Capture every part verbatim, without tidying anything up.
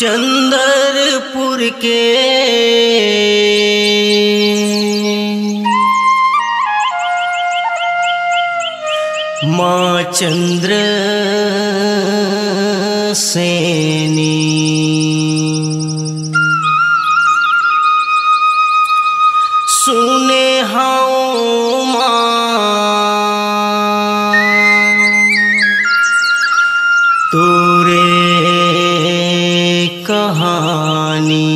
चंदरपुर के माँ चंद्र सेनी। सुने हव माँ तोरे कहानी।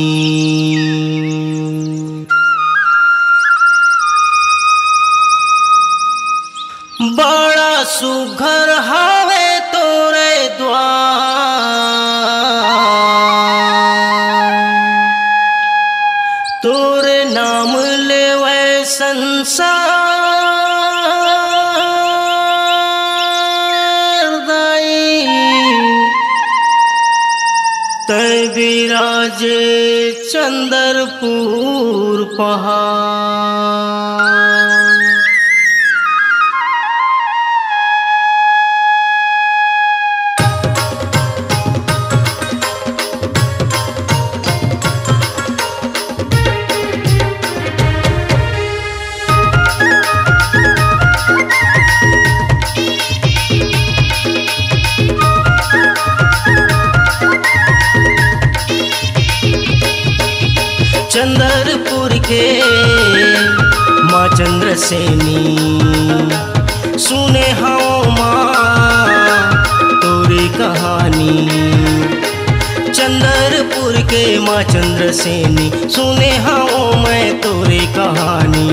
बड़ा सुघर हावे तोरे द्वार, तोरे नाम लेवे संसार दाई। तै बिराजे चंदरपुर पहाड़। चंदरपुर के माँ चंद्रसेनी, सुने हव माँ तोरी कहानी। चंदरपुर के माँ चंद्रसेनी, सुने हव मैं तोरी कहानी।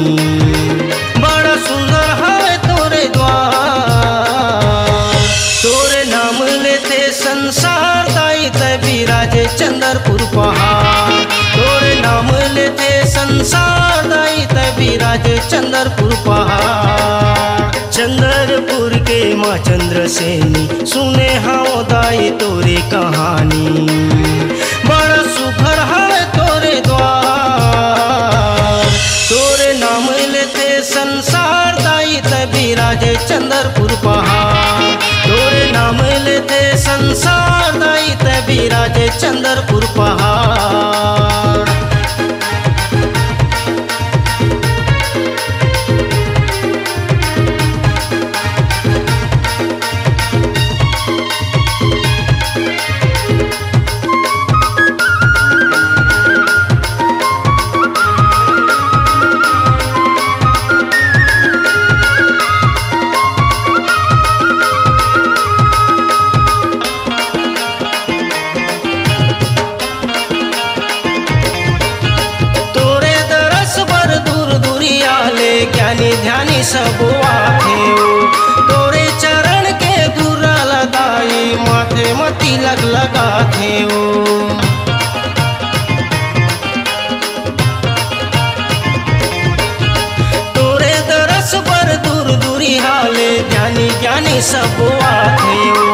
बड़ा सुंदर हवे तोरे द्वार, तोरे नाम लेथे संसार दाई तै बिराजे चंदरपुर पहाड़। तोरे नाम लेथे संसार दाई तै बिराजे चंदरपुर पहाड़। चंदरपुर के माँ चंद्रसेनी, सुने हव दाई तोरे कहानी। बड़ा सुघर हवे तोरे द्वार, तोरे नाम लेथे संसार दाई तै बिराजे चंदरपुर पहाड़। तोरे नाम लेथे संसार दाई तै बिराजे चंदरपुर पहाड़। तोरे दरस बर दूर दूरिया ले ज्ञानी ध्यानी सब आथे ओ। तोरे चरण के धूरा ल दाई माथे म तिलक लगाथे ओ। तोरे दरस बर दूर दूरिहा ले ध्यानी ज्ञानी सब आथे ओ।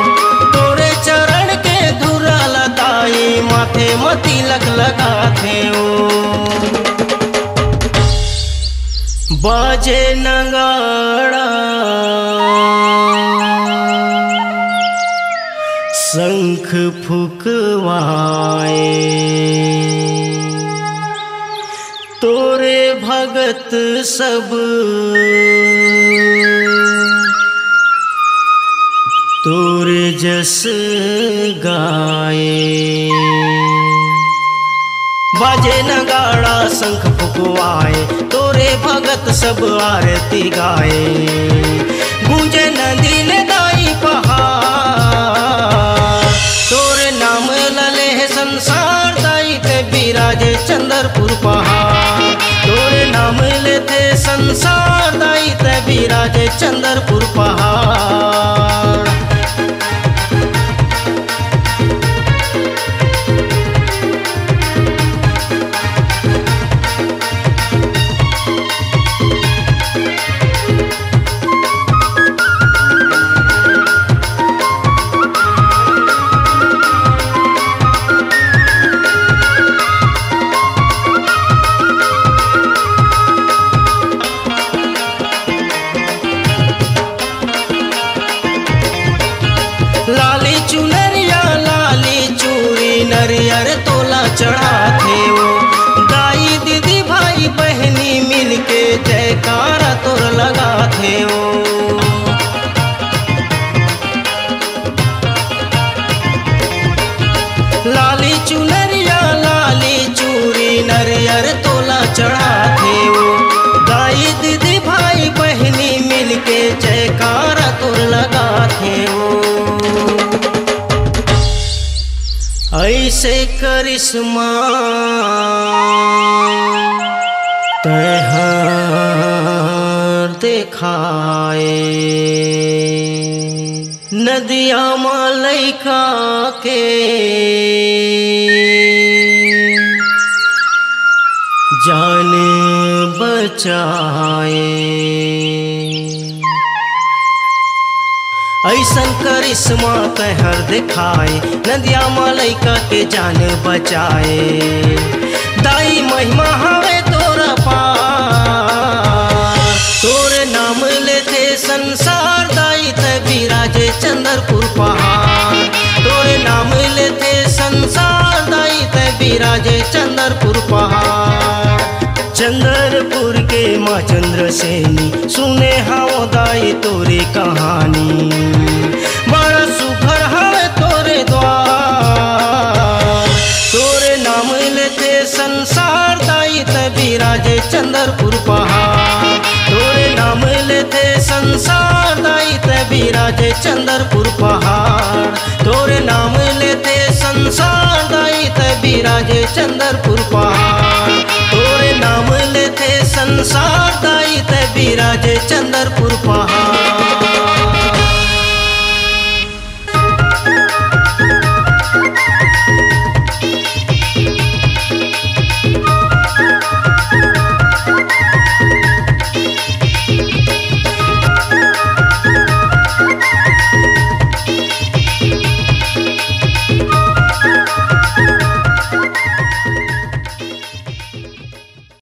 तोरे चरण के धूरा ल दाई माथे म तिलक लगाथे ओ। बाजे नगाड़ा शंख फुकवाए, तोरे भगत सब तोरे जस गाए। बाजे नगाड़ा शंख फुकवाए, तोरे भगत सब आरती गाए। गूंजे नंदी ले दाई पहाड़, तोरे नाम ल लेहे संसार दाई तै बिराजे चंदरपुर पहाड़। तोरे नाम लेथे संसार दाई तै बिराजे चंदरपुर पहाड़। लाली चुनरिया, लाली चूरी, नरियर तोला चढ़ाथे ओ। दाई दीदी भाई बहिनी मिलके जयकारा तोर लगाथे ओ। ऐसे करिश्मा तैहार देखाए, नदिया म लइका के जान बचाए। ऐसन करिश्मा तैहर देखाए, नदिया म लइका के जान बचाए। दाई महिमा हवे तोर अपार, तोर नाम लेथे संसार दाई, तै बिराजे चंदरपुर पहाड़। तोर नाम लेथे संसार दाई, तै बिराजे चंदरपुर पहाड़। चंदरपुर के माँ चंद्रसेनी, सुने हव दाई तोरे कहानी। बड़ा सुघर हवे तोरे द्वार। तोरे नाम लेथे संसार दाई, तै बिराजे चंदरपुर पहाड़। तोरे नाम लेथे संसार दाई, तै बिराजे चंदरपुर पहाड़। तोरे नाम लेथे संसार दाई, तै बिराजे चंदरपुर पहाड़। तोरे नाम लेथे संसार दाई, तै बिराजे चंदरपुर